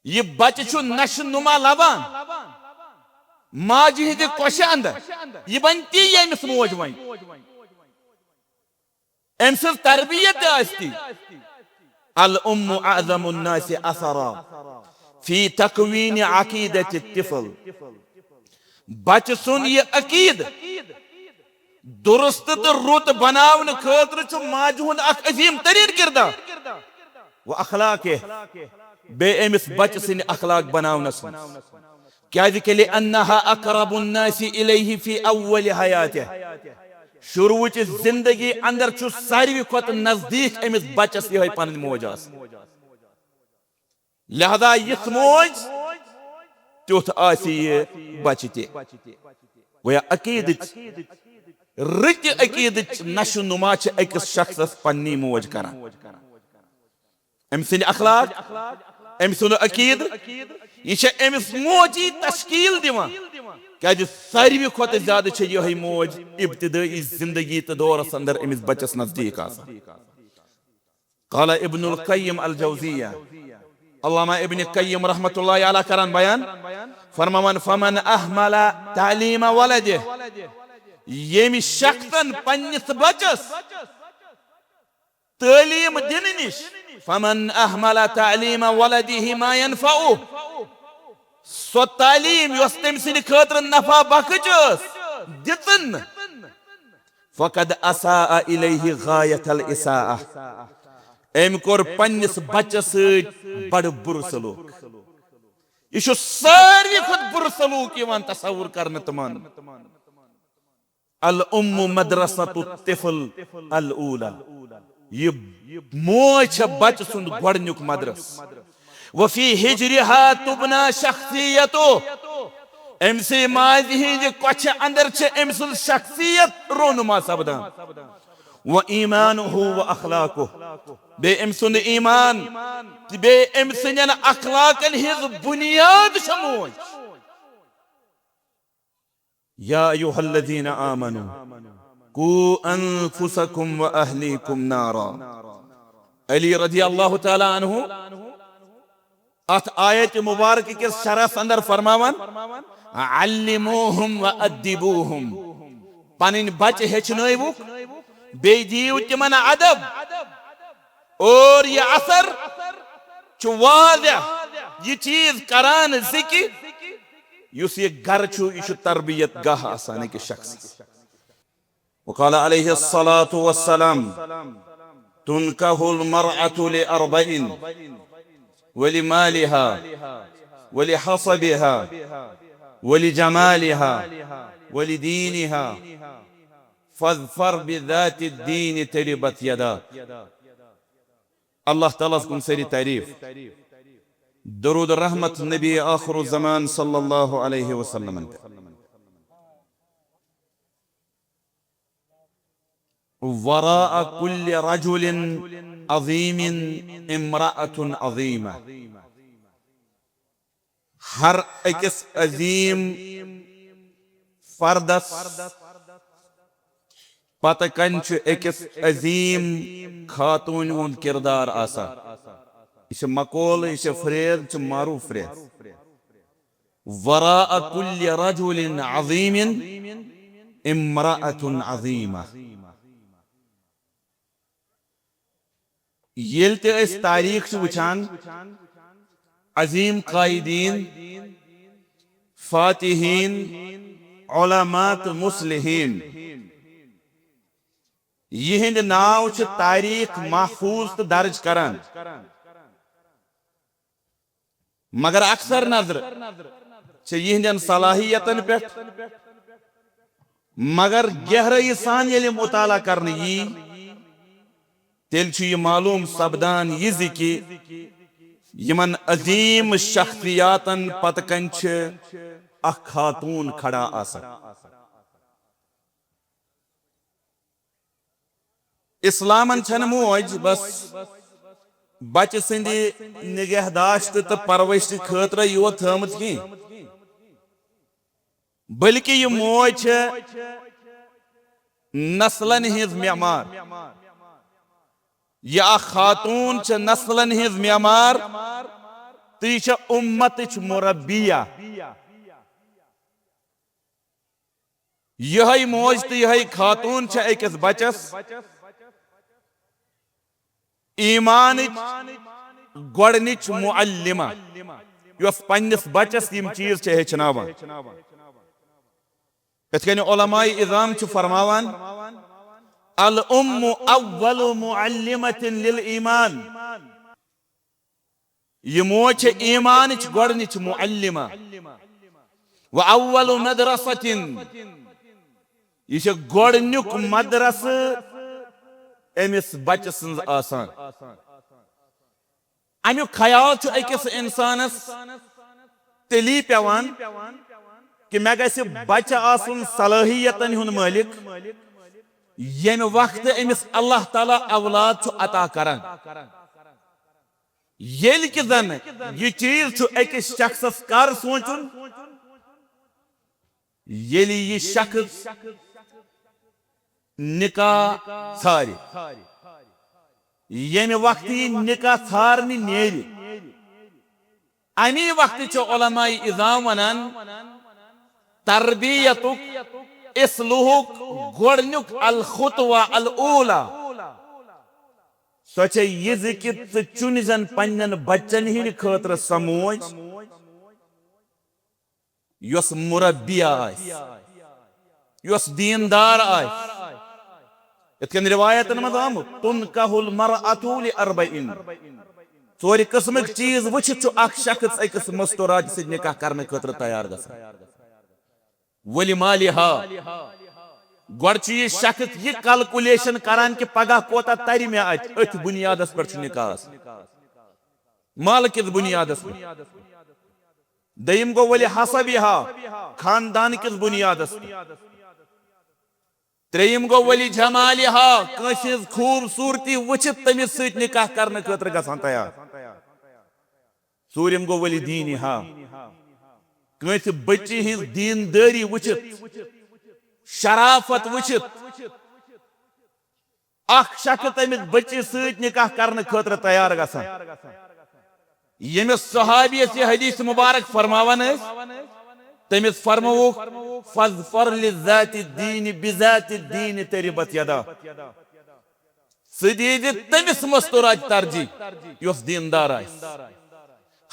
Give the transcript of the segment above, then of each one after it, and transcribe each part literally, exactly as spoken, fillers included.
یہِ بچہٕ چھُ نشہٕ نما لبان ماجہِ ہٕنٛدِ کۄشہِ اندر۔ یہِ بنہِ تی، ییٚمِس موج ونہِ۔ أمۍ سٕنٛز تربیت تہِ آسہِ تی۔ الام اعظم الناس اثرا فی تکوین عقیدت الطفل۔ بچہٕ سُنٛد یہِ عقیدٕ درست تہٕ رُت بناونہٕ خٲطرٕ چھُ ماجہِ ہُنٛد اکھ عظیٖم تریٖن کردار۔ و اخلاقہ، بیٚیہِ أمِس بچہٕ سٕنٛدِ اخلاق بناونس منٛز۔ کیازِ کہ لأنها اقرب الناس الیہ فی اول حیاتہ۔ شروعچ زندگی اندر چھُ ساروی کھۄتہٕ نزدیٖک أمِس بچس یِہوٚے پنٕنۍ موج آسان۔ لہذا یِژھ موج، تیُتھ آسہِ یہِ بچہِ تہِ۔ گویا عقیدٕچ، رٕتہِ عقیدٕچ نشو نما چھِ أکِس شخصس پننی موج کران۔ أمۍ سٕنٛدۍ اخلاق، أمۍ سُنٛد عقیدٕ، یہِ چھےٚ أمِس موجی تشکیل دِوان۔ کیازِ ساروی کھۄتہٕ زیادٕ چھےٚ یِہوٚے موج ابتدٲئی زندگی تہٕ دورس اندر أمِس بچس نزدیٖک آسان۔ قال ابن القیم الجوزیہ، علامہ ابن قیم رحمۃ اللہ علیہ کران بیان، فرماوان، فمن اہمل تعلیم ولدہ، ییٚمہِ شخصن پننِس بچس تعلیم دِنہٕ نِش، فمن اہمل تعلیم ولدہ ما ينفعه، سۄ تعلیم یۄس تٔمۍ سٕنٛدِ خٲطرٕ نفع بخش ٲس، دِژٕن نہٕ، فقد اساء الیہ غایت الاساءہ، أمۍ کوٚر پننِس بچس سۭتۍ بڑٕ بُرٕ سلوک۔ یہِ چھُ ساروی کھۄتہٕ بُرٕ سلوک یِوان تصور کرنہٕ تہٕ ماننہٕ۔ الام مدرسۃ الطفل الاولی۔ یہِ موج چھےٚ بچہٕ سُنٛد گۄڈٕنیُک مدرس۔ وفی حجرہا تبنی شخصیتہ۔ أمۍ سٕے ماجہِ ہٕنٛزِ کۄچھِ اندر چھِ أمۍ سٕنٛز شخصیت رونما سپدان۔ و ایمانہ و اخلاقہ۔ بیٚیہِ أمۍ سُنٛد ایمان تہٕ بیٚیہِ أمۍ سٕنٛدٮ۪ن اخلاقن ہٕنٛز بُنیاد چھےٚ موج۔ یا ایھا الذین آمنوا قوا انفسکم و اہلیکم نارا۔ علی رضی اللہ تعالی عنہ اتھ آیت مبارکہ کِس شرحس اندر فرماوان، علموہم و ادبوہم، پنٕنۍ بچہٕ ہیٚچھنٲوُکھ، بیٚیہِ دِیِو تِمن ادب۔ اور یہِ اثر چھُ واضح، یہِ چیٖز کران زِ کہِ یُس یہِ گرٕ چھُ، یہِ چھُ تربیت گاہ آسان أکِس شخصس۔ وقال علیہ الصلاة والسلام، تنکح المرأة لأربع، ولمالها، ولحسبها، ولجمالها، ولدينها، فاظفر بذات الدين تربت يداك۔ اللہ تعالیٰ ہس کُن سٲری تعریف۔ درود رحمت نبی آخر الزمان صلی اللہ علیہ وسلم۔ وراء كل رجل عظيم امرأة عظيمة۔ ہر أکِس عظیم فردس پتہٕ کنہِ چھُ أکِس عظیم خاتوٗنہِ ہُنٛد کردار آسان۔ یہِ چھِ مقولہٕ، یہِ چھِ phrase، یہِ چھِ معروٗف phrase۔ وراء كل رجل عظيم امرأة عظيمة۔ ییٚلہِ تہِ أسۍ تاریخ چھِ وٕچھان، عظیم قائدین، فاتحین، علماء تہٕ مصلحین، یِہنٛدۍ ناو چھِ تاریخ محفوظ تہٕ درج کران۔ مگر اکثر نظر چھِ یِہنٛدٮ۪ن صلاحیتن پٮ۪ٹھ، مگر گہرٲیی سان ییٚلہِ مطالعہ کرنہٕ یی، تیٚلہِ چھُ یہِ معلوم سپدان یہِ زِ کہِ یِمن عظیم شخصیاتن پتہٕ کنہِ چھِ اکھ خاتون کھڑا آسان۔ اسلامن چھنہٕ موج بس بچہٕ سٕنٛدِ نگہداشت تہٕ پرورشہِ خٲطرٕ یوت تھٲومٕژ کینٛہہ، بلکہ یہِ موج چھےٚ نسلن ہٕنٛز معمار۔ یہِ اکھ خاتون چھےٚ نسلن ہٕنٛز معمار، تہٕ یہِ چھےٚ اُمتٕچ مربیہ۔ یِہوٚے موج تہٕ یِہوٚے خاتوٗن چھےٚ أکِس بچس ایمانٕچ گۄڈٕنِچ معلمہ، یۄس پننِس بچس یِم چیٖز چھےٚ ہیٚچھناوان۔ یِتھ کٔنۍ علماء عظام چھِ فرماوان، "الام اول معلمة للایمان"، یہِ موج چھےٚ ایمانٕچ گۄڈٕنِچ معلمہ۔ "و اول مدرسة"، یہِ چھےٚ گۄڈٕنیُک مدرسہٕ أمِس بچہٕ سٕنٛز آسان۔ اَمیُک خیال چھُ أکِس اِنسانَس تیٚلی پٮ۪وان کہِ مےٚ گژھِ بچہٕ آسُن صلٲحیتن ہُنٛد مٲلِک، ییٚمہِ وقتہٕ أمِس اللہ تعالیٰ اولاد چھُ عطا کران۔ ییٚلہِ کہِ زن یہِ چیٖز چھُ أکِس شخصس کر سونٛچُن، ییٚلہِ یہِ شخص نکاح ژھارِ، ییٚمہِ وقتہٕ یہِ نکاح ژھارنہِ نیرِ، اَمی وقتہٕ چھِ علماء عظام ونان، تربیتُک، اصلاحُک گۄڈٕنیُک الخطوہ الاولیٰ، سۄ چھےٚ یہِ زِ کہِ ژٕ چُن زن پننٮ۪ن بچن ہٕنٛدِ خٲطرٕ سۄ موج، یۄس مربیہ آسہِ، یۄس دیندار آسہِ۔ یِتھ کٔنۍ روایتن منٛز آمُت، "تنکح المرأة لأربع"۔ ژورِ قٕسمٕکۍ چیٖز وٕچھِتھ چھُ اکھ شخص أکِس مستوٗراتہِ سۭتۍ نکاح کرنہٕ خٲطرٕ تیار گژھان۔ "ولمالها"، گۄڈٕ چھُ یہِ شخص یہِ calculation کران کہِ پگاہ کوتاہ ترِ مےٚ اتہِ، أتھۍ بُنیادس پٮ۪ٹھ چھُ نکاح آسان، مال کِس بُنیادس پٮ۪ٹھ۔ دوٚیِم گوٚو "ولحسبها"، خاندان کِس بُنیادس پٮ۪ٹھ۔ ترٛیٚیِم گوٚو "ولجمالها"، کٲنٛسہِ ہٕنٛز خوٗبصوٗرتی وٕچھِتھ تٔمِس سۭتۍ نکاح کرنہٕ خٲطرٕ گژھان تیار۔ ژوٗرِم گوٚو "ولدینها"، کٲنٛسہِ بچی ہٕنٛز دیندٲری وٕچھِتھ، شرافت وٕچھِتھ، اکھ شخص تٔمِس بچی سۭتۍ نکاح کرنہٕ خٲطرٕ تیار گژھان۔ ییٚمِس صحابیَس یہِ حدیث مبارک فرماوان ٲسۍ، تٔمِس فرمووُکھ، "فاظفر لذات الدین بذات الدین تربت یدا"۔ ژٕ دیٖزِ تٔمِس مستوٗراتہِ ترجیح یۄس دیندار آسہِ۔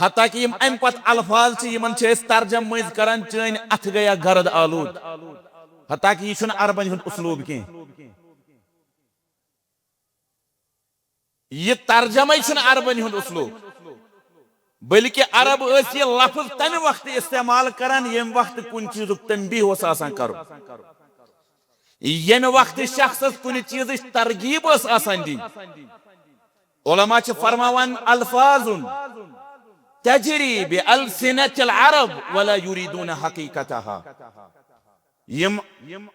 حتیٰ کہ یِم امہِ پتہٕ الفاظ چھِ، یِمن چھِ أسۍ ترجمہٕ مٔنٛزۍ کران، "چٲنۍ اتھٕ گٔیا گرد آلود"۔ حتیٰ کہ یہِ چھُنہٕ عربن ہُنٛد اسلوب کینٛہہ۔ یہِ ترجمے چھُنہٕ عربن ہُنٛد اسلوب، بلکہ عرب ٲسۍ یہِ لفظ تمہِ وقتہٕ استعمال کران، ییٚمہِ وقتہٕ کُنہِ چیٖزُک تنبیہ اوس آسان کرُن، ییٚمہِ وقتہٕ شخصس کُنہِ چیٖزٕچ ترغیب ٲس آسان دِنۍ۔ علماء چھِ فرماوان، "الفاظ تجری بألسنة العرب ولا يريدون حقيقتها"۔ یِم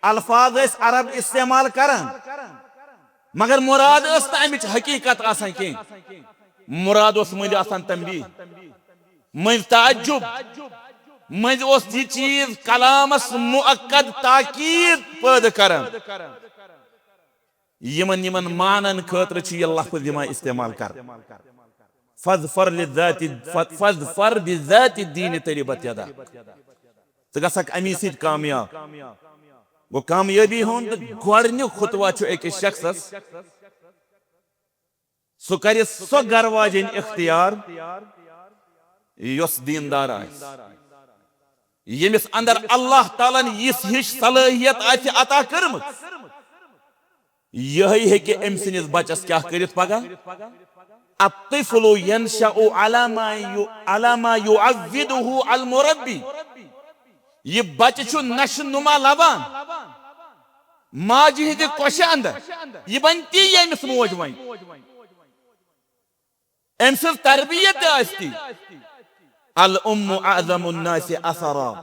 الفاظ ٲسۍ عرب استعمال کران، مگر مراد ٲس نہٕ امِچ حقیقت آسان کینٛہہ۔ مراد اوس مٔنٛزۍ آسان تنبیہ، مٔنٛزۍ تعجب، مٔنٛزۍ اوس یہِ چیٖز کلامس مؤکد تاکید پٲدٕ کران۔ یِمن، یِمن معنن خٲطرٕ چھُ یہِ لفظ یِوان استعمال کرنہٕ۔ "فاظفر لذات، فاظفر بذات الدین تربت یدا"۔ ژٕ گژھکھ امی سۭتۍ کامیاب۔ گوٚو، کامیٲبی ہُنٛد گۄڈٕنیُک خطوہ چھُ أکِس شخصس، سُہ کرِ سۄ گرٕ واجیٚنۍ اختیار یۄس دیندار آسہِ، ییٚمِس اندر اللہ تعالیٰ ہن یِژھ ہِش صلٲحیت آسہِ عطا کٔرمٕژ۔ یِہوٚے ہیٚکہِ أمۍ سٕنٛدِس بچس کیٛاہ کٔرِتھ پگاہ؟ "الطفل ينشأ على ما ي-، على ما يعوده المربي"۔ یہِ بچہٕ چھُ نشہ نما لبان ماجہِ ہٕنٛدِ کۄشہِ اندر۔ یہِ بنہِ تی، ییٚمِس موج ونہِ۔ أمۍ سٕنٛز تربیت تہِ آسہِ تی۔ "الام اعظم الناس اثرا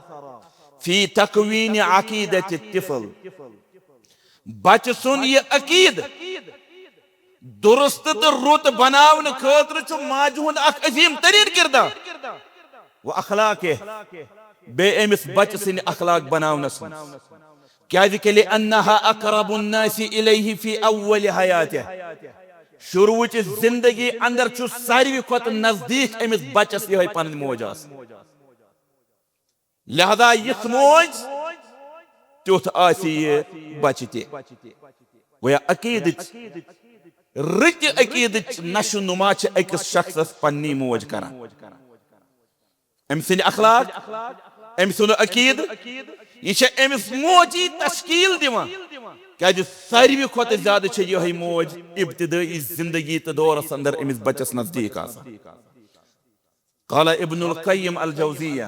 في تكوين عقيدة الطفل"۔ بچہٕ سُنٛد یہِ عقیدٕ درست تہٕ رُت بناونہٕ خٲطرٕ چھُ ماجہِ ہُنٛد اکھ عظیٖم تریٖن کردار۔ "واخلاقه"، بیٚیہِ أمِس بچہٕ سٕنٛدِ اخلاق بناونس منٛز۔ کیازِ کہ "لأنها اقرب الناس الیہ فی اول حیاتہ"۔ شروعٕچ زندگی اندر چھُ ساروی کھۄتہٕ نزدیٖک أمِس بچس یِہوٚے پنٕنۍ موج آسان۔ لہذا یِژھ موج، تیُتھ آسہِ یہِ بچہِ تہِ۔ گویا عقیدٕچ، رٕتہِ عقیدٕچ نشو نما چھِ أکِس شخصس پننی موج کران۔ أمۍ سٕنٛدۍ اخلاق، أمۍ سُنٛد عقیدٕ، یہِ چھےٚ أمِس موجی تشکیل دِوان۔ کیازِ ساروی کھۄتہٕ زیادٕ چھےٚ یِہوٚے موج ابتدٲئی زندگی تہٕ دورس اندر أمِس بچس نزدیٖک آسان۔ قال ابن القیم الجوزیہ،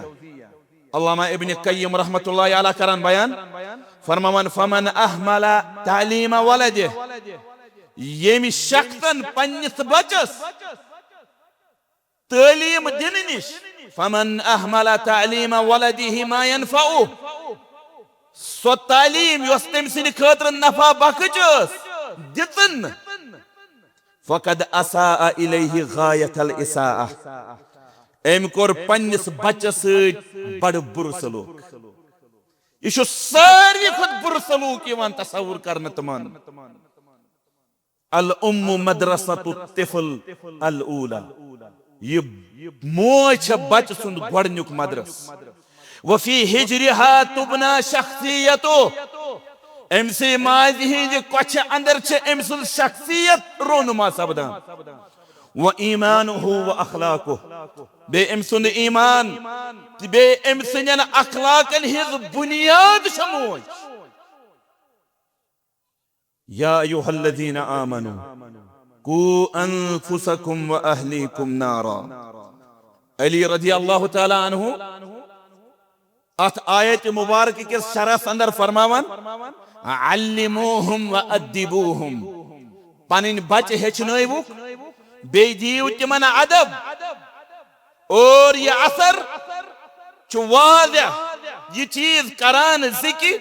علامہ ابن قیم رحمۃ اللہ علیہ کران بیان، فرماوان، فمن اہمل تعلیم ولدہ، ییٚمہِ شخصن پننِس بچس تعلیم دِنہٕ نِش، فمن اہمل تعلیم ولدہ ما ينفعه، سۄ تعلیم یۄس تٔمۍ سٕنٛدِ خٲطرٕ نفع بخش ٲس، دِژٕن نہٕ، فقد اساء الیہ غایت الاساءہ، أمۍ کوٚر پننِس بچس سۭتۍ بڑٕ بُرٕ سلوک۔ یہِ چھُ ساروی کھۄتہٕ بُرٕ سلوک یِوان تصور کرنہٕ تہٕ ماننہٕ۔ الام مدرسۃ الطفل الاولی، یہِ موج چھےٚ بچہٕ سُنٛد گۄڈٕنیُک مدرس۔ وفی حجرہا تبنی شخصیتہ، أمۍ سٕے ماجہِ ہٕنٛزِ کۄچھِ اندر چھِ أمۍ سٕنٛز شخصیت رونما سپدان۔ و ایمانہ و اخلاقہ، بیٚیہِ أمۍ سُنٛد ایمان تہٕ بیٚیہِ أمۍ سٕنٛدٮ۪ن اخلاقن ہٕنٛز بنیاد چھےٚ موج۔ یا ایھا الذین آمنوا قوا انفسکم و اہلیکم نارا۔ علی رضی اللہ تعالیٰ عنہ اتھ آیت مبارکہ کِس شرحس اندر فرماوان، علموہم و ادبوہم، پنٕنۍ بچہِ ہیٚچھنٲوُکھ، بیٚیہِ دِیِو تِمن ادب۔ اور یہِ اثر چھُ واضح، یہِ چیز کران زِ کہِ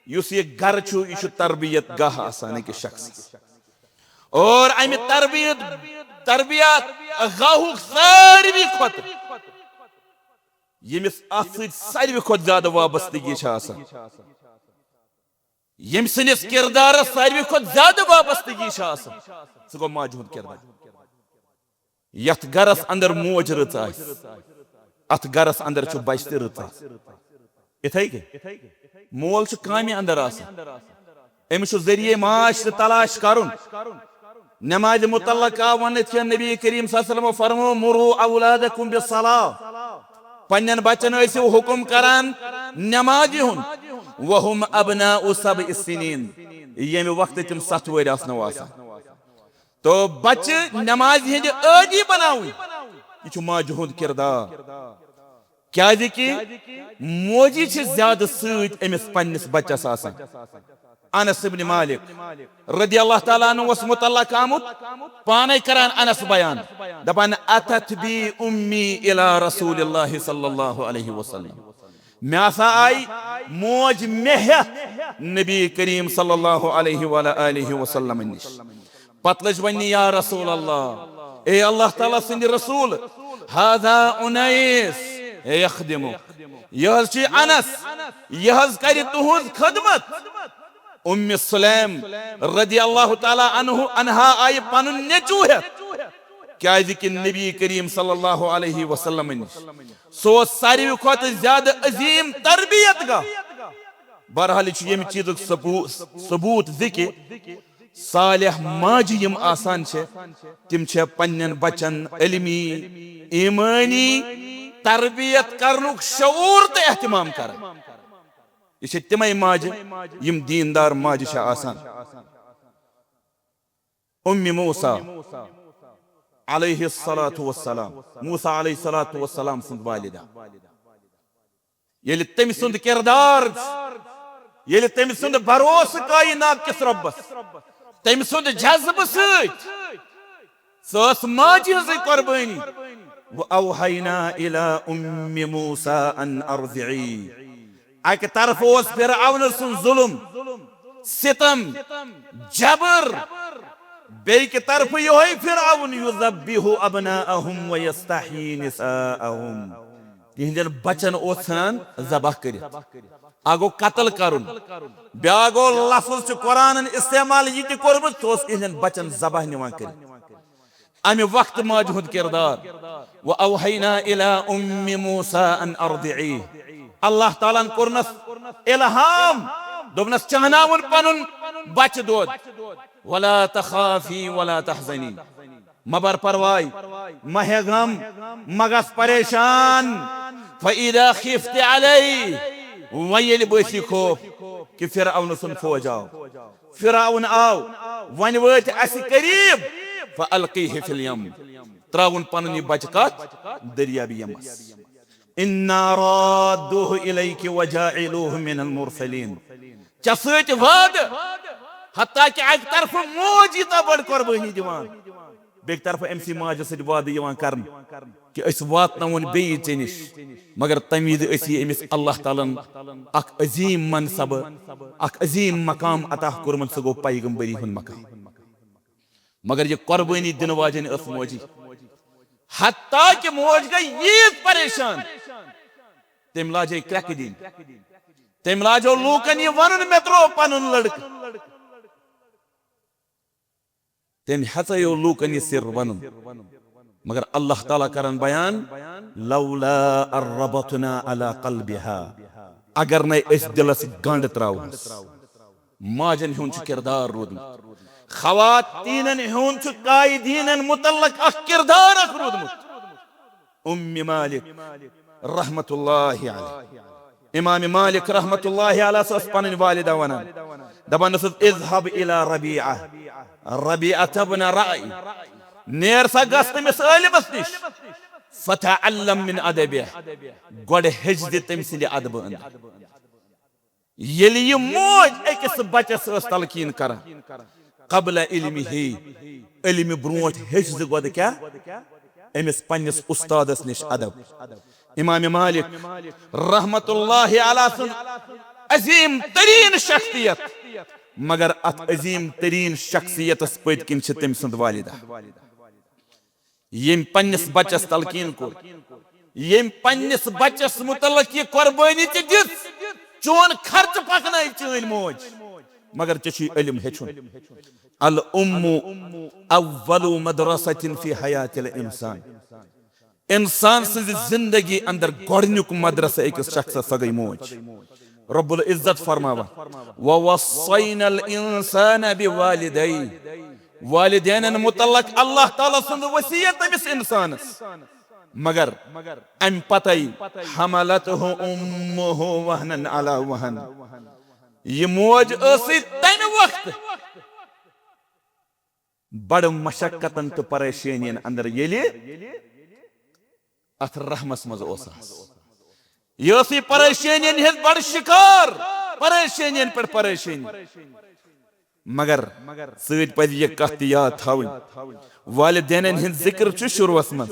یُس یہِ گرٕ چھُ، یہِ چھُ تربیت گاہ آسان أکِس شخصس۔ اور امہِ تربیت، تربیت گاہُک ساروی کھۄتہٕ ییٚمِس اتھ سۭتۍ ساروی کھۄتہٕ زیادٕ وابستگی چھِ آسان، ییٚمہِ سٕنٛدِس کردارس ساروی کھۄتہٕ زیادٕ وابستگی چھِ آسان، سُہ گوٚو ماجہِ ہُنٛد کردار۔ یتھ گرس اندر موج رٕژ آسہِ، اتھ گرس اندر چھُ بچہِ تہِ رٕژ آسان۔ اِتھے کٔنۍ مول چھُ کامہِ اندر آسان، أمِس چھُ ذٔریعے معاش تہِ تلاش کرُن۔ نمازِ متعلق آو وننہٕ، یِتھ کٔنۍ نبی کریم صلی اللہ علیہ وسلم فرمو، مروا اولادکم بالصلاۃ، پننٮ۪ن بچن ٲسِو حکم کران نمازِ ہُنٛد، وہم ابناء سبع سنین، ییٚمہِ وقتہٕ تِم ستھ وٕہٕرۍ آسنو آسان۔ تو بچہِ نمازِ ہٕنٛدِ عٲدی بناوٕنۍ، یہِ چھُ ماجہِ ہُنٛد کردار۔ کیازِ کہِ موجی چھِ زیادٕ سۭتۍ أمِس پننِس بچس آسان۔ انس ابن مالک رضی اللہ تعالیٰ عنہ اوس متعلق آمُت، پانے کران انس بیان، دپان، اتت بی امی الی رسول اللہ صلی اللہ علیہ وسلم، مےٚ ہسا آیہِ موج مےٚ ہٮ۪تھ نبی کریم صلی اللہ علیہ وآلہ وسلم نِش۔ پتہٕ لٔج وننہِ، یا رسول اللہ، اے اللہ تعالیٰ سٕنٛدِ رسول، ھذا انیس یخدمک، یہِ حظ چھُ انس، یہِ حظ کرِ تُہنٛز خدمت۔ ام سلیم رضی اللہ تعالیٰ عنہ، عنہا آیہِ پنُن نیٚچو ہٮ۪تھ، کیازِ کہِ نبی کریم صلی اللہ علیہ وسلم نِش۔ سُہ اوس ساروی کھۄتہٕ زیادٕ عظیم تربیت گاہ۔ بہرحال، یہِ چھُ ییٚمہِ چیٖزُک ثبو-، ثبوت زِ کہِ صالح ماجہِ یِم آسان چھِ، تِم چھِ پننٮ۪ن بچن علمی، ایمٲنی تربیت کرنُک شعور تہٕ اہتمام کران۔ یہِ چھِ تِمے ماجہِ، یِم دیندار ماجہِ چھِ آسان۔ ام موسیٰ علیہ الصلوۃ والسلام، موسیٰ علیہ الصلوۃ والسلام سٕنٛز والدہ۔ ییٚلہِ تٔمۍ سُنٛد کردار، ییٚلہِ تٔمۍ سُنٛد بھروسہٕ کائنات کِس رۄبس، تٔمۍ سُنٛد جذبہٕ سۭتۍ، سۄ ٲس ماجہِ ہٕنٛزٕے قۄربٲنی۔ وأوحینا الی ام موسیٰ ان ارضعیہ۔ اکہِ طرفہٕ اوس فرعون سُنٛد ظلم، ستم، جبر، بیٚیہِ کہِ طرفہٕ یِہوٚے فرعون، یذبح ابناءہم ویستحیی نساءہم۔ یِہنٛدٮ۪ن بچن اوس ژھٕنان ذبح کٔرِتھ۔ اکھ گوٚو قتل کرُن، بیٛاکھ گوٚو لفظ چھُ قرآنن استعمال یہِ تہِ کوٚرمُت، سُہ اوس یِہنٛدٮ۪ن بچن ذبح نِوان کٔرِتھ۔ امہِ وقتہٕ ماجہِ ہُنٛد کردار۔ وأوحينا إلى أم موسى أن أرضعيه۔ اللہ تعالیٰ ہن کوٚرنس الہام، دوٚپنس، چاناوُن پنُن بچہٕ دۄد۔ ولا تخافي ولا تحزني۔ مہ بر پرواے، مہ ہےٚ غم، مہ گژھ پریشان۔ فإذا خفت عليه، وۄنۍ ییٚلہِ بٲسی خوف کہِ فرعون سُنٛد فوج آو، فرعون آو، وۄنۍ وٲتۍ اسہِ قریب۔ فألقيه في اليم، تراوُن پنُن یہِ بچہٕ کتھ؟ دٔریابہِ یمس۔ إنا رادوه إليك وجاعلوه من المرسلين۔ ژےٚ سۭتۍ وعدٕ، حتیٰ کہِ اکہِ طرفہٕ موج ییٖژاہ بٔڑ قۄربٲنی دِوان، بیٚکہِ طرفہٕ أمۍ سٕے ماجہِ سۭتۍ وعدٕ یِوان کرنہٕ کہِ أسۍ واتناوون بیٚیہِ ژےٚ نِش۔ مگر تمہِ وِزِ ٲسی أمِس اللہ تعالیٰ ہن اکھ عظیٖم منصبہٕ، اکھ عظیٖم مقام عطا کوٚرمُت، سُہ گوٚو پیغمبری ہُنٛد مقام۔ مگر یہِ قۄربٲنی دِنہٕ واجیٚنۍ ٲس موجی، حتیٰ کہِ موج گٔے ییٖژ پریشان، تٔمۍ لاجے کرٛٮ۪کہٕ دِنۍ، تٔمۍ لاجو لوٗکن یہِ ونُن، مےٚ ترٛوو پنُن لڑکہٕ۔ تٔمۍ ہیژیو لوٗکن یہِ سِر ونُن۔ مگر اللہ تعالیٰ کرن بیان، لولا أن ربطنا على قلبها، اگر نے أسۍ دِلس گنڈ تراوہس۔ ماجن ہُنٛد چھُ کردار روٗدمُت، خواتیٖنن ہُنٛد چھُ قائدیٖنن متعلق اکھ کردار اکھ روٗدمُت۔ ام مالک رحمت اللہ علیہ، امام مالک رحمت اللہ علیہ ٲس پنٕنۍ والدہ ونان، دپان ٲسٕس، اذهب الى ربيعة، ربيعة ابن رأي، نیر سا گژھ تٔمِس عٲلمس نِش، فتعلم من ادبه، گۄڈٕ ہیٚچھ زِ تٔمۍ سٕنٛدِ ادبہٕ اندر۔ ییٚلہِ یہِ موج أکِس بچس ٲس تلقین کران، قبل علمه، علمہِ برونٹھ ہیٚچھ زِ گۄڈٕ کیٛاہ؟ أمِس پننِس استادس نِش ادب۔ امام مالک رحمت اللہ علیہ سٕنٛز عظیٖم تریٖن شخصیت، مگر اتھ عظیٖم تریٖن شخصیتس پٔتۍ کِنۍ چھِ تٔمۍ سٕنٛز والدہ۔ ییٚمۍ پننِس بچس تلقین کوٚر، ییٚمۍ پننِس بچس متعلق یہِ قۄربٲنی تہِ دِژ، چون خرچہٕ پکنٲوۍ چٲنۍ موج، مگر ژےٚ چھُے علم ہیٚچھُن۔ الام اول مدرسة في حياة الانسان۔ انسان سٕنٛزِ زندگی اندر گۄڈنیُک مدرسہ أکِس شخصس، سۄ گٔے موج۔ رب العزت فرماوان، ووصینا الانسان بوالدیہ، والدینن متعلق اللہ تعالیٰ سٕنٛز وصیت أمِس انسانس۔ مگر امہِ پتے، حملته امه وهنا على وهن، یہِ موج ٲسٕے تمہِ وقتہٕ بڑٕ مشقتن تہٕ پریشٲنین اندر، ییٚلہِ اتھ رحمس منٛز اوس آز۔ یہِ ٲس یہِ پریشٲنین ہٕنٛز بڑٕ شکار، پریشٲنین پٮ۪ٹھ پریشٲنی۔ مگر سۭتۍ پزِ یہِ کتھ تہِ یاد تھاوٕنۍ، والدینن ہٕنٛز ذکر چھُ شروعس منٛز،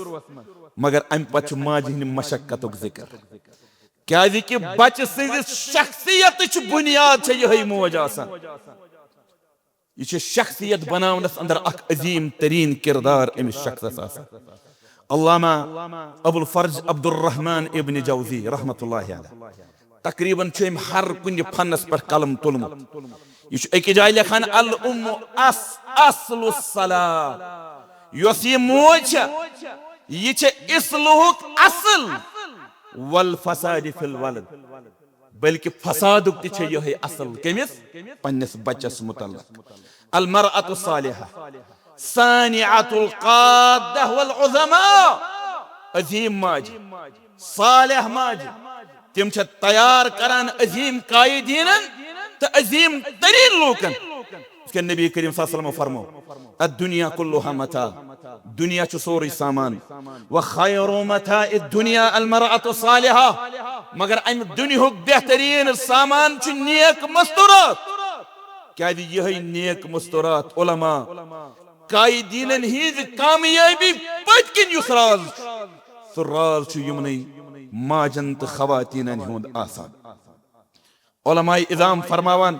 مگر امہِ پتہٕ چھُ ماجہِ ہٕنٛدِ مشقتُک ذکر۔ کیازِ کہِ بچہٕ سٕنٛزِ شخصیتٕچ بنیاد چھےٚ یِہے موج آسان۔ یہِ چھِ شخصیت بناونس اندر اکھ عظیٖم تریٖن کردار أمِس شخصس آسان۔ علامہ ابو الفرج عبدالرحمن ابن جوزی رحمت اللہ علیہ، تقریباً چھُ أمۍ ہر کُنہِ فنس پٮ۪ٹھ قلم تُلمُت۔ یہِ چھُ أکِس جایہِ لیکھان، الام اص اصل الصلاح، یۄس یہِ موج چھےٚ، یہِ چھےٚ اصلُہُک اصل، والفساد فی الولد، بلکہ فسادُک تہِ چھےٚ یِہے اصل۔ کٔمِس؟ پننِس بچس متعلق۔ المرأة الصالحة صانعة القادة والعظماء۔ عظیٖم ماجہِ، صالح ماجہِ، تِم چھےٚ تیار کران عظیٖم قائدیٖنن تہٕ عظیٖم تریٖن لوٗکن۔ یِتھ کٔنۍ نبی کریم صلی اللہ علیہ وسلم فرمو، الدنيا كلها متاع، دنیا چھُ سورُے سامان۔ وخير متاع الدنيا المرأة الصالحة، مگر امہِ دُنیاہُک بہتریٖن سامان چھُ نیک مستورات۔ کیازِ یِہے نیک مستورات، علماء، قائدیٖنن ہٕنٛزِ کامیٲبی پٔتۍ کِنۍ یُس راز چھُ، سُہ راز چھُ یِمنٕے ماجن تہٕ خواتیٖنن ہُنٛد آسان۔ علماء عظام فرماوان،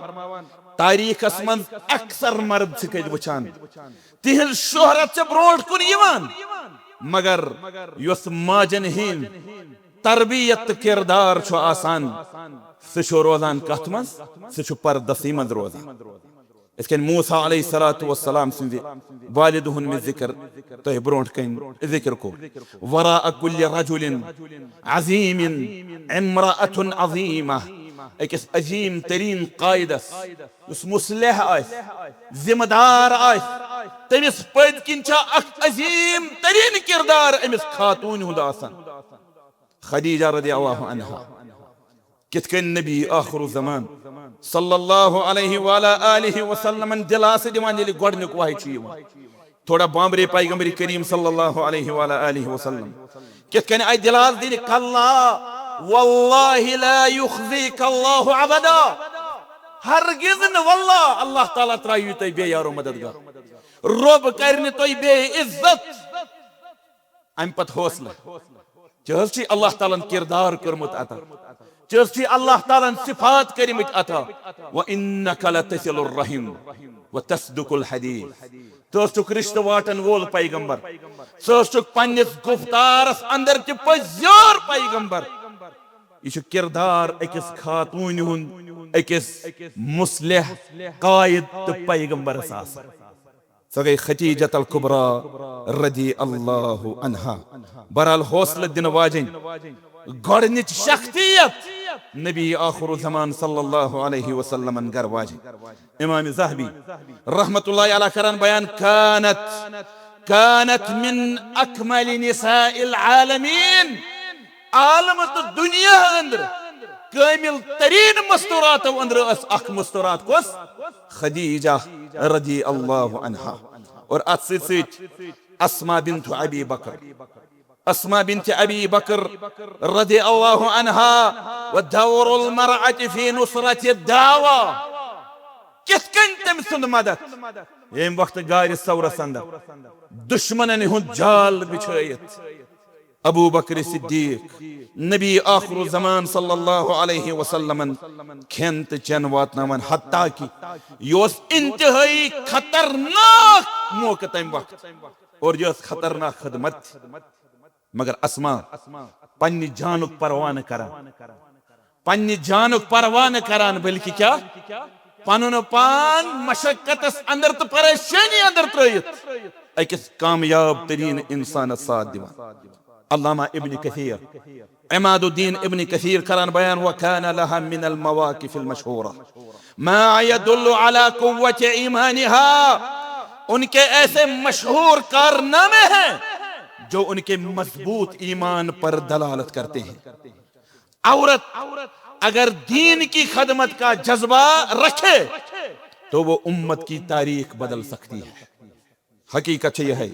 تاریخس منٛز اکثر مرد چھِ کٔتۍ وٕچھان، تِہنٛز شہرت چھِ برونٛٹھ کُن یِوان، مگر یۄس ماجن ہٕنٛز تربیت تہٕ کردار چھُ آسان، سُہ چھُ روزان کتھ منٛز؟ سُہ چھُ پردسٕے منٛز روزان۔ یِتھ کٔنۍ موسیٰ علیہ الصلوۃ والسلام سٕنٛزِ والدِ ہُنٛد مےٚ ذکر تۄہہِ برونٛٹھ کنہِ ذکر کوٚر۔ وراء کل رجل عظیم امرأة عظیمہ، أکِس عظیم ترین قائدس، یُس مصلح آسہِ، ذمہ دار آسہِ، تٔمِس پٔتۍ کِنۍ چھا اکھ عظیم ترین کردار أمِس خاتوٗنہِ ہُنٛد آسان، خدیجہ رضی اللہ عنہا۔ کِتھ کٔنۍ نبی آخر الزمان صلی اللہ علیہ وعلی آلہ وسلمن دلاسہٕ دِوان ییٚلہِ گۄڈٕنیُک وحی چھُ یِوان۔ تھوڑا بامبرے پیغمبر کریم صلی اللہ علیہ وعلی آلہ وسلم۔ کِتھ کٔنۍ آیہِ دلاسہٕ دِنہٕ؟ کلا واللہ لا یخزیک اللہ ابدا۔ ہرگز نہٕ واللہ، اللہ تعالیٰ ترٛایہِ تۄہہِ بے یارو مددگار۔ رۄب کرِ نہٕ تۄہہِ بے عزت۔ امہِ پتہٕ حوصلہٕ۔ ژےٚ حظ چھُے اللہ تعالیٰ ہن کردار کوٚرمُت عطا۔ ژےٚ حظ چھُے اللہ تعالیٰ ہن صفات کٔرمٕتۍ عطا۔ وَإِنَّكَ لَتَصِلُ الرَّحِمَ وَتَصْدُقُ الْحَدِيثَ۔ ژٕ حظ چھُکھ رشتہٕ واٹن وول پیغمبر۔ ژٕ حظ چھُکھ پننِس گفتارس اندر تہِ پٔزیور پیغمبر۔ یہِ چھُ کردار أکِس خاتوٗنہِ ہُنٛد، أکِس مصلح، قائد تہٕ پیغمبرس آسان۔ سۄ گٔے خدیجہ الکبریٰ رضی اللہ عنہا۔ بہرحال، حوصلہٕ دِنہٕ واجیٚنۍ گۄڈٕنِچ شخصیت نبی آخر الزمان صلی اللہ علیہ وسلمن گرٕ واجیٚنۍ۔ امام ذہبی رحمت اللہ علیہ کران بیان، كانت، كانت من أكمل نساء العالمين۔ عالم تہٕ دُنیا أنٛدرٕ کٲمِل تریٖن مستوراتو أنٛدرٕ ٲس اکھ مستورات۔ کۄس؟ خدیجہ رضی اللہ عنہا۔ اور اتھ سۭتۍ سۭتۍ اسماء بنت ابی بکر، اسماء بنت ابی بکر رضی اللہ عنہا، و دور المرأة فی نصرت الدعوہ۔ کِتھ کٔنۍ تٔمۍ سُنٛد مدد ییٚمہِ وقتہٕ غارِ ثورس اندر دشمنن ہُنٛد جال بچھٲیِتھ ابو بکر صدیق نبی آخر الزمان صلی اللہ علیہ وسلمن کھٮ۪ن تہٕ چٮ۪ن واتناوان، حتیٰ کہ یہِ اوس انتہٲئی خطرناک موقع تمہِ وقت، اور یہِ ٲس خطرناک خدمت تہِ۔ مگر اسماء پننہِ جانُک پرواہ نہٕ کران، پننہِ جانُک پرواہ نہٕ کران، بلکہ کیا، پنُن پان مشقتس اندر تہٕ پریشانی اندر ترٲیِتھ أکِس کامیاب ترین انسانس ساتھ دِوان۔ علامہ ابن کثیر، عماد الدین ابن کثیر کران بیان، وكان لها من المواقف المشهورة ما يدل على قوة إيمانها۔ ان کے ایسے مشہور کارنامے ہیں جو ان کے مضبوط ایمان پر دلالت کرتے ہیں۔ عورت اگر دین کی خدمت کا جذبہ رکھے تو وہ امت کی تاریخ بدل سکتی ہے۔ حقیقت چھِ یِہے،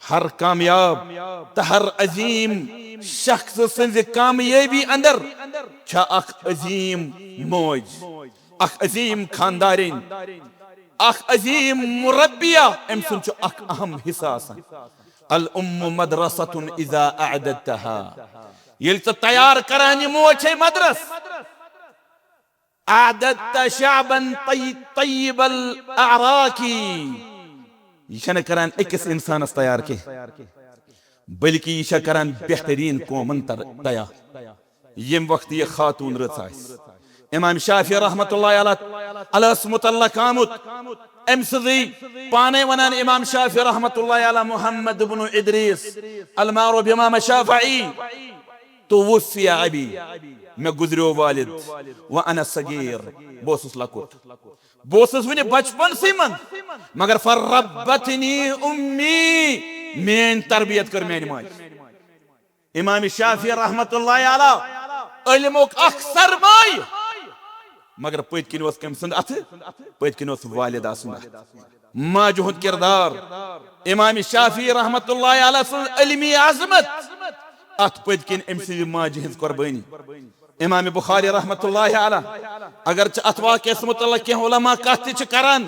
ہر کامیاب تہٕ ہر عظیم شخص سٕنٛزِ کامیٲبی اندر چھےٚ اکھ عظیم موج، اکھ عظیم خاندارِنۍ، اکھ عظیم مربیہ، أمۍ سُنٛد چھُ اکھ اہم حصہٕ آسان۔ الام مدرسة اذا اعددتها۔ ییٚلہِ ژٕ تیار کران یہِ موج چھے مدرس، اعددت شعبا طی-، طیب الاعراق۔ یہِ چھنہٕ کران أکِس انسانس تیار کینٛہہ، بلکہ یہِ چھےٚ کران بہترین قومن تر-، تیار۔ ییٚمہِ وقتہٕ یہِ خاتون رٕژ آسہِ، امام شافعی رحمت اللہ علیہ، علیہس متعلق آمُت، أمۍ سٕنٛزٕے پانے ونان امام شافعی رحمت اللہ علیہ، محمد ابن ادریس المعروف امام شافعی، توفی ابی، مےٚ گُزریو والد، وانا صغیر، بہٕ اوسُس لۄکُٹ، بہٕ اوسُس وُنہِ بچپنسٕے منٛز، مگر فربتنی امی، میٲنۍ تربیت کٔر میانہِ ماجہِ۔ امام شافعی رحمت اللہ علیہ علمُک اکھ سرمایہِ، مگر پٔتۍ کِنۍ اوس کٔمۍ سُنٛد اَتھٕ؟ پٔتۍ کِنۍ اوس والد آسُن اَتھٕ۔ ماجہِ ہُنٛد کردار، امام شافعی رحمت اللہ علیہ سٕنٛز علمی عظمت، اتھ پٔتۍ کِنۍ أمۍ سٕنٛزِ ماجہِ ہٕنٛز قربٲنی۔ امام بخاری رحمت اللہ علیہ، اگرچہ اتھ واقعس متعلق کینٛہہ علماء کتھ تہِ چھِ کران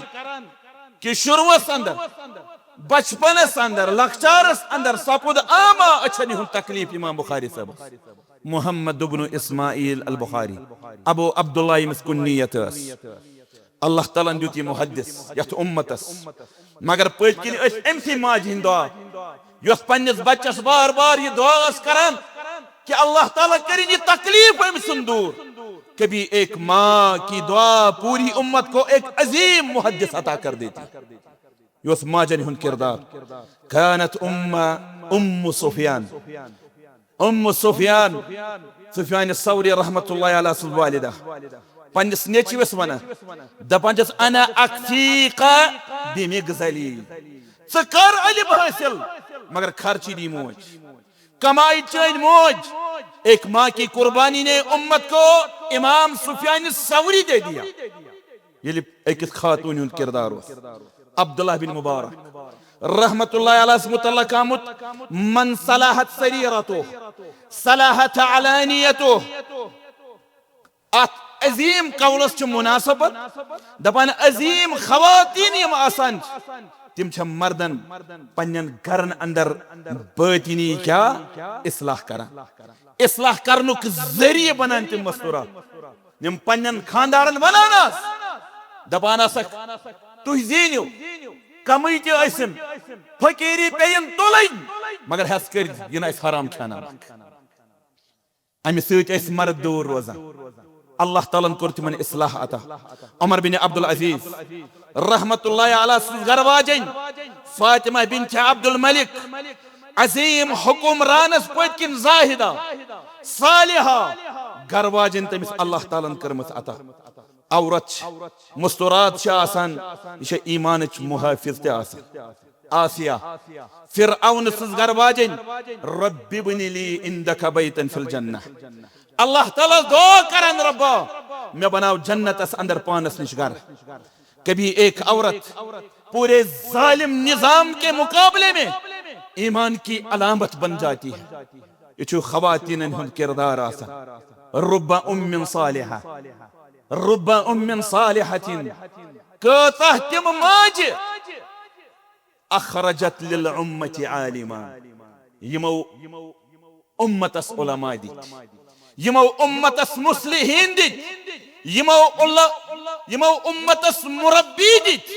کہ شروعس اندر، بچپنس اندر، لۄکچارس اندر سپُد آما أچھن ہُنٛد تکلیف امام بخاری صٲبس۔ محمد ابن اسماعیل البخاری، ابو عبداللہ ییٚمِس کُنیت ٲس۔ اللہ تعالیٰ ہن دیُت یہِ محدث یتھ امتس۔ مگر پٔتۍ کِنۍ ٲسۍ أمسٕے ماجہِ ہٕنٛدۍ دعا، یۄس پننِس بچس بار بار یہِ دعا ٲس کران کہ اللہ تعالیٰ کرن یہ تکلیف أمۍ سُنٛد دور۔ کبھی ایک ماں کی دعا پوری امت کو ایک عظیم محدث عطا کر دیتی۔ یہ اوس ماجن ہُنٛد کردار۔ كانت ام ام سفیان، ام سفیان، سفیان ثوری رحمت اللہ علیہ سٕنٛز والدہ، پننِس نیٚچوِس ونان، دپان چھس، انا اکفیک بمغزلی، ژٕ کر علم حٲصِل، مگر خرچی دی موج۔ کمائی چٲنۍ موج۔ ایک ماں کی قربانی نے امت کو امام سفیان ثوری دے دیا۔ ییٚلہِ أکِس خاتوٗنہِ ہُنٛد کردار اوس۔ عبداللہ بن مبارک رحمت اللہ علیہ متعلق آمُت، من صلحت سریرته، صلحت علانیته۔ اتھ عظیم قولس چھُ مناسبت، دپان عظیم خواتین یِم آسان چھِ، تِم چھِ مردن پننٮ۪ن گرن اندر باطنی کیا اصلاح کران۔ اصلاح کرنُک ذٔریعہٕ بنان تِم مستورات۔ یِم پننٮ۪ن خاندارن ونان آس، دپان آسکھ، تُہۍ زیٖنِو، کمٕے تہِ ٲسِن، فقیٖری پیٚیِن تُلٕنۍ، مگر ہٮ۪س کٔرۍ یِن اَسہِ حرام کھٮ۪نہٕ۔ امہِ سۭتۍ ٲسۍ مرد دوٗر روزان۔ اللہ تعالیٰ ہن کوٚر تِمن اصلاح عطا۔ عمر بن عبدالعزیز رحمت اللہ علیہ سٕنٛز گرٕ واجٮ۪ن فاطمہ بنت عبدالملک، عظیم حکمرانس پٔتۍ کِنۍ زاہدہ، صالحہ گرٕ واجٮ۪ن تٔمِس اللہ تعالیٰ ہن کٔرمٕژ عطا۔ عورت چھِ، مستورات چھِ آسان، یہِ چھےٚ ایٖمانٕچ محافظ تہِ آسان۔ آسیہ، فرعون سٕنٛز گرٕ واجٮ۪ن، رب ابن لی عندک بیتا فی الجنہ۔ اللہ تعالیٰ دعا کران، ربا، مےٚ بناو جنتس اندر پانس نِش گرٕ۔ کبھی ایک عورت پورے ظالم نظام کے مقابلے میں ایمان کی علامت بن جاتی ہے۔ یہ چھُ خواتینن ہُنٛد کردار آسان۔ رب ام صالحہ، رب ام صالحہ، کۭژاہ تِم ماجہِ اخرجت للامة عالما، یِمو امتس علماء دِتۍ، یِمو امتس مصلحین دِتۍ، یِمو عل-، یِمو امتس مربی دِتۍ۔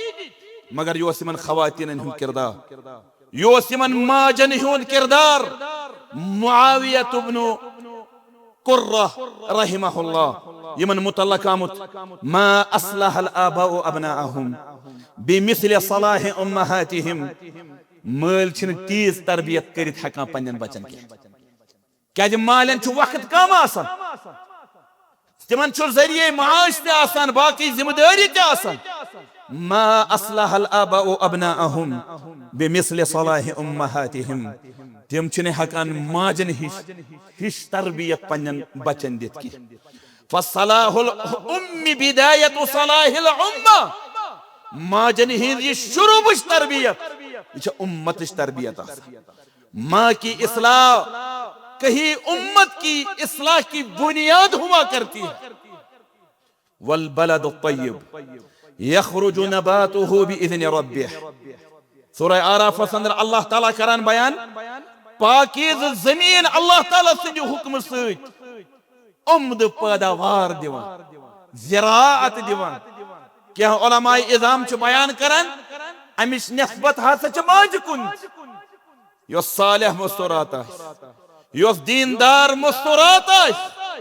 مگر یہِ اوس یِمن خواتینن ہُنٛد کردار، یہِ اوس یِمن ماجن ہُنٛد کردار۔ معاویہ ابن قرہ رحمہ اللہ، یِمن متعلق آمُت، ما اصلح الآباء ابناءهم بمثل صلاح امہاتهم۔ مٲلۍ چھِنہٕ تیٖژ تربیت کٔرِتھ ہٮ۪کان پننٮ۪ن بچن کینٛہہ، کیازِ مالٮ۪ن چھُ وقت کم آسان، تِمن چھُ ذٔریعے معاش تہِ آسان، باقٕے ذمہٕ دٲری تہِ آسان۔ ما اصلح الآباء ابناءهم بمثل صلاح امہاتهم۔ تِم چھِنہٕ ہٮ۪کان ماجن ہِش، ہِش تربیت پننٮ۪ن بچن دِتھ کینٛہہ۔ فصلاح الام بدایت صلاح الامہ۔ ماجن ہٕنٛز یہِ شروٗعٕچ تربیت، یہِ چھےٚ امتٕچ تربیت آسان۔ ماں کی اصلاح کہیں امت کی اصلاح کی بنیاد ہوا کرتی ہے۔ والبلد الطیب یخرج نباته بإذن ربه۔ سورہ آرافس اندر اللہ تعالیٰ کران بیان، پاکیزٕ زمین اللہ تعالیٰ سٕنٛدِ حکمہٕ سۭتۍ عمدٕ پیداوار دِوان، زراعت دِوان۔ کینٛہہ علماء عظام چھِ بیان کران، امِچ نسبت ہسا چھِ ماجہِ کُن۔ یۄس صالح مستورات آسہِ، یۄس دیندار مستورات آسہِ،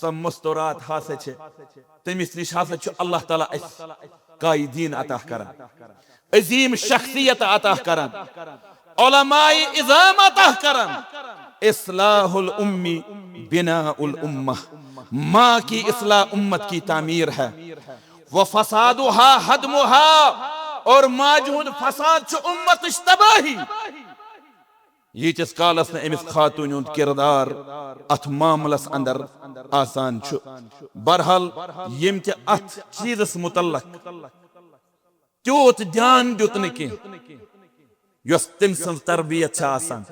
سۄ مستورات ہسا چھِ، تٔمِس نِش ہسا چھُ اللہ تعالیٰ اَسہِ قائدین عطا کران، عظیم شخصیت عطا کران، علماء عظام عطا کران۔ اصلاح الام بناء الامہ، ماں کی اصلاح امت کی تعمیر ہے۔ وفسادها هدمها، اور ماجہِ ہُنٛد فساد چھُ امتٕچ تباہی۔ ییٖتِس کالس نہٕ أمِس خاتوٗنہِ ہُنٛد کردار اتھ معاملس اندر آسان چھُ۔ بہرحال، ییٚمۍ تہِ اتھ چیٖزس متعلق تیوٗت دیان دیُت نہٕ کینٛہہ، یۄس تٔمۍ سٕنٛز تربیت چھِ آسان،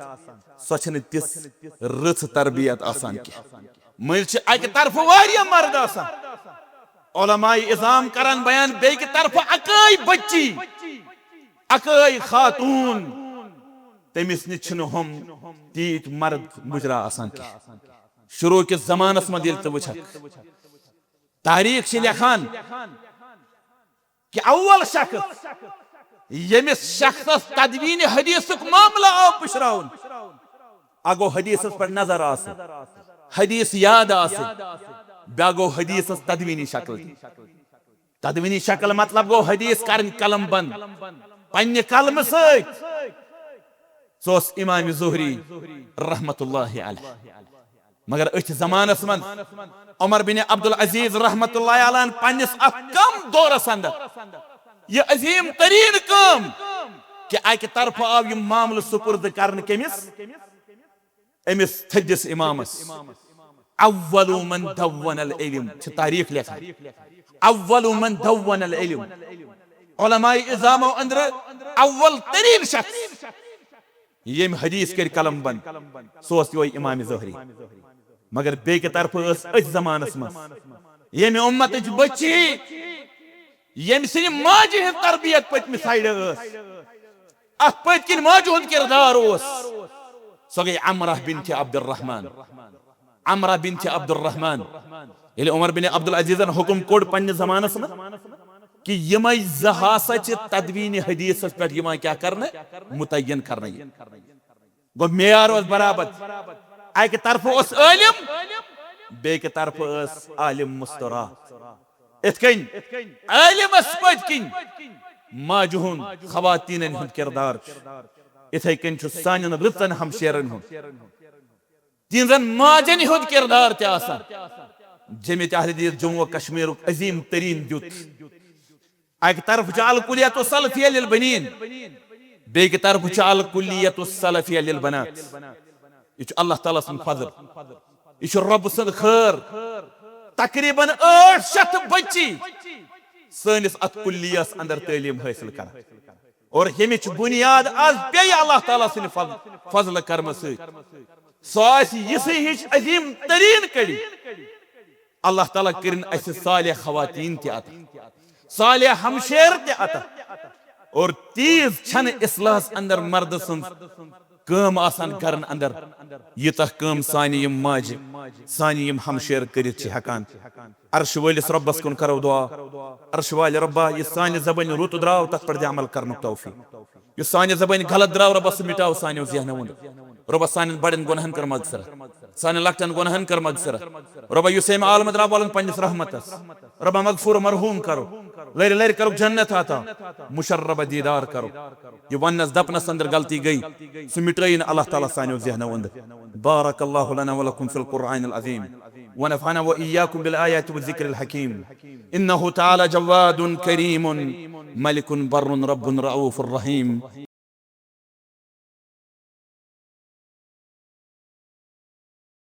سۄ چھنہٕ تِژھ رٕژ تربیت آسان کینٛہہ۔ مٔنٛزۍ چھِ اکہِ طرفہٕ واریاہ مرد آسان، علماء عظام کران بیان، بیٚکہِ طرفہٕ اکٲے بچی، اکٲے خاتوٗن، تٔمِس نِش چھِنہٕ ہُم تیٖتۍ مرد مُجرا آسان کینٛہہ۔ شروع کِس زمانس منٛز ییٚلہِ ژٕ وٕچھکھ، تاریخ چھِ لیکھان کہ اول شخص، ییٚمِس شخصس تدوین حدیثُک معاملہٕ آو پُشراونہٕ، اکھ گوٚو حدیثس پٮ۪ٹھ نظر آسٕنۍ، حدیث یاد آسٕنۍ، بیٛاکھ گوٚو حدیثس تدوینی شکل۔ تدوینی شکل مطلب گوٚو حدیث کرٕنۍ قلم بند پننہِ قلمہٕ سۭتۍ۔ سُہ اوس امام زہری رحمت اللہ علیہ۔ مگر أتھۍ زمانس منٛز عمر بن عبدالعزیز رحمت اللہ علیہ ہن پننِس اتھ کم دورس اندر یہِ عظیم ترین کٲم کہ اکہِ طرفہٕ آو یہِ معاملہٕ سپرد کرنہٕ کٔمِس؟ أمِس تھٔدِس امامس۔ اول من دون العلم چھِ تاریخ لیکھان، اول من دون العلم، علماء عظامو اندرٕ اول ترین شخص ییٚمۍ حدیث کٔرۍ قلم بند، سُہ اوس یِہوٚے امام زہری۔ مگر بیٚکہِ طرفہٕ ٲس أتھۍ زمانس منٛز ییٚمہِ اُمتٕچ بچی، ییٚمہِ سٕنٛدِ ماجہِ ہٕنٛز تربیت پٔتمہِ سایڈٕ ٲس، اتھ پٔتۍ کِنۍ ماجہِ ہُنٛد کردار اوس، سۄ گٔے عمرہ بنت عبدالرحمن۔ عمرہ بنت عبدالرحمن۔ ییٚلہِ عمر بن عبدالعزیزن حکم کوٚڑ پننِس زمانس منٛز کہ یِمے زٕ ہسا چھِ تدوین حدیثس پٮ۪ٹھ یِوان کیٛاہ کرنہٕ؟ متعین کرنہٕ۔ گوٚو معیار اوس برابر۔ اکہِ طرفہٕ اوس عٲلم، بیٚکہِ طرفہٕ ٲس عالم مستورات۔ اِتھ کٔنۍ عٲلمس پٔتۍ کِنۍ ماجہِ ہُنٛد، خواتیٖنن ہُنٛد کردار چھُ، اِتھے کٔنۍ چھُ سانٮ۪ن رٕژن ہمشیرن ہُنٛد، تِہنٛزن ماجن ہُنٛد کردار تہِ آسان۔ جمعیت اہل حدیث جموں و کشمیرُک عظیم ترین دیُت۔ اکہِ طرفہٕ چھُ الکلیت السلفیہ للبنین، بیٚکہِ طرفہٕ چھُ الکلیت السلفیہ للبنات۔ یہِ چھُ اللہ تعالیٰ سُنٛد فضل، یہِ چھُ رۄب سُنٛد خٲر۔ تقریباً ٲٹھ شیٚتھ بچی سٲنِس اتھ کلیس اندر تعلیٖم حٲصِل کران۔ اور ییٚمِچ بُنیاد از پیٚیہِ اللہ تعالیٰ سٕنٛدِ فضل، فضلہٕ کرمہٕ سۭتۍ۔ سۄ آسہِ یِژھٕے ہِش عظیٖم تریٖن کٔڑی۔ اللہ تعالیٰ کٔرِن اَسہِ صالح خواتیٖن تہِ عطا، صالح ہمشیر تہِ عطا، اور تیٖژ چھنہٕ اصلاحس اندر مردٕ سٕنٛز کٲم آسان گرن اندر، ییٖژاہ کٲم سانہِ یِم ماجہِ، سانہِ یِم ہمشیر کٔرِتھ چھِ ہٮ۪کان۔ عرشہِ وٲلِس رۄبس کُن کرو دُعا، عرشہِ والہِ رۄبا، یہِ سانہِ زبٲنۍ رُت درٛاو، تتھ پٮ۪ٹھ دِ عمل کرنُک توفیٖق۔ یُس سانہِ زبٲنۍ غلط درٛاو، رۄبا، سُہ مِٹاو سانیو ذہنو اندر۔ رۄبا، سانٮ۪ن بڑٮ۪ن گۄناہن کر مغفرت، سانٮ۪ن لۄکٹٮ۪ن گۄناہن کر مغفرت۔ رۄبا، یُس أمۍ عالمہٕ درٛاو، والُن پننِس رحمتس۔ رۄبا، مغفور مرحوم کرو، لرِ لرِ کرُکھ جنت عطا، مشربہ دیدار کرو۔ یہِ وننس دپنس اندر غلطی گٔے، سُہ مِٹٲیِن اللہ تعالیٰ سانیو ذہنو اندر۔ بارک اللہ لنا ولکم فی القرآن العظیم، ونفعنا وإياكم بالآيات والذكر الحكيم۔ إنه تعالى جواد كريم، ملك بر رب رؤوف رحيم۔